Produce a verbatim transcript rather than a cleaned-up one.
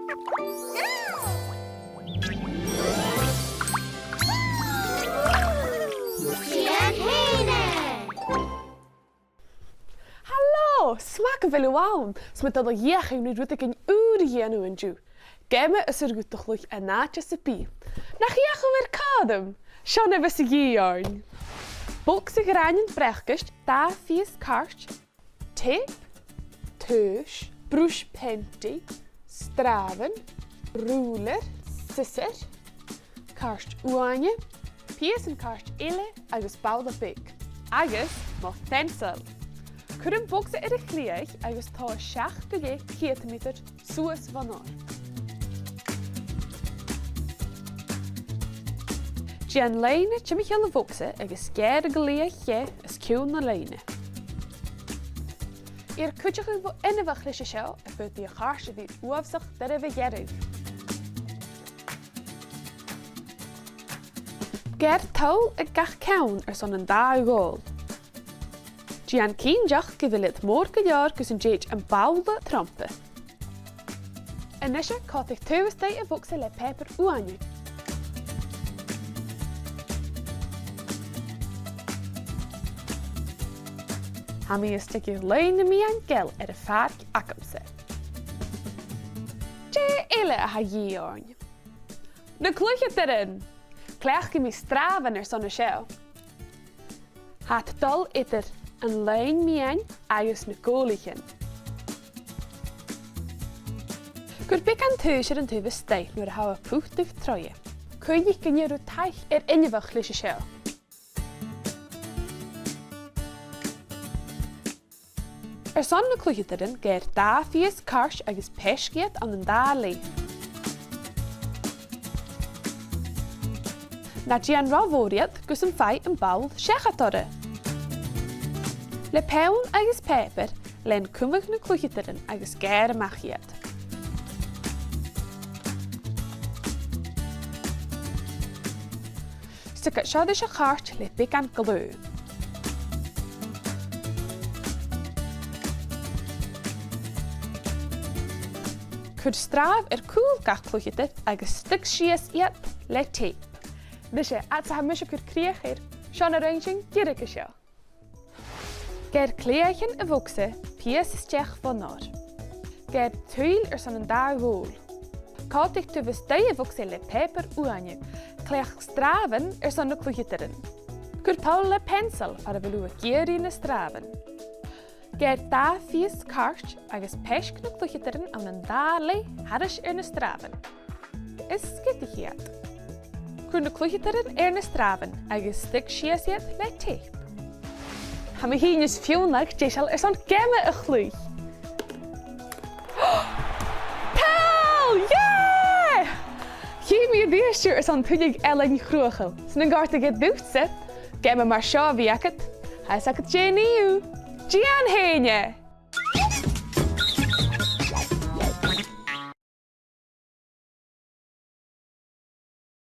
Dèan fhèin e! Halò! 'S math gu bheil thu ann. 'S math a bheil thu a' dol a dh'fheuchainn ri rudeigin ùr a dhèanamh an-diugh. Geama as urrainn dhut a chluich an àite sam bith. Nach fheuch thu air còmhla rium? Seo na bhios a dhìth oirnn. Bogsa gràinean bracaist, dà phìos cairt, teip, taois, bruis peantaidh, sràbhan, rùilear, siosar, cairt uaine, pìosan cairt eile agus bobhla beag, agus mo pheansail. Cuir am bogsa air a' chlèith agus togha seachd gu leth ceudameatair suas bhon òr. Dèan loidhne timcheall a' bhogsa agus geàrr a' chlèith dheth os cionn na loidhne. Iarr cuideachadh bho inbheach leis a seo, a' faodadh do chairt a bhith uabhasach doirbh a ghearradh. Geàrr toll aig gach ceann airson an dà dhòl. Dèan cinnteach gu bheil iad mòr gu leòr gus an tèid am bobhla tromhpa. A-nise, còmhdaich taobh a-staigh a' bhogsa le pàipear uaine. Tha mi a' steigeadh loidhne meadhan geal air a' phàirc agamsa. Dè eile a tha a dhìth oirnn? Na cluicheadairean! Cleachdaidh mi sràbhan airson an seo. Tha iad a' dol eadar an loidhne meadhan agus na gòlaichean. Cuir beagan taois air an taobh a-staigh nuair a tha thu a' putadh troimhe. Cuimhnich gun iarr thu taic air inbheach leis a seo. Airson na cluicheadairean, geàrr dà phìos cairt agus peisg iad ann an dà leth. Na dèan ro mhòr iad gus am faigh am ball seachad orra. Le peann agus pàipear, lean cumadh na cluicheadairean agus geàrr a-mach iad. Stick seo ris a' chairt le beagan glue. Cuir sràbh air cùl gach cluicheadair agus stick sìos iad le teip. Nise, fhad 's a tha mise a' cur crìoch air, seo na rinn sinn deireadh an seo. Geàrr cleachdaidh a' bhogsa pìos a-steach bhon òr. Geàrr tuill airson an dà dhòl. Còmhdaich taobh a-staigh a' bhogsa le pàipear uaine. Cleachd sràbhan airson na cluicheadairean. Cuir poll le peansail far a bheil thu ag iarraidh na sràbhan. Geàrr dà phìos cairt agus peisg na cluicheadairean ann an dà leth thairis air na sràbhan. Is sgiodach iad. Cuir na cluicheadairean air na sràbhan agus stick sìos iad le teip. Tha mi fhìn is Fionnlagh deiseil airson geama a chluich. Poll! Yeah! Chì mi a-rithist thu airson tuilleadh ealain chruthachail. 'S nan còrdadh e riutsa geama mar seo a bhith agad, tha fios agad dè nì thu. Dèan fhèin e!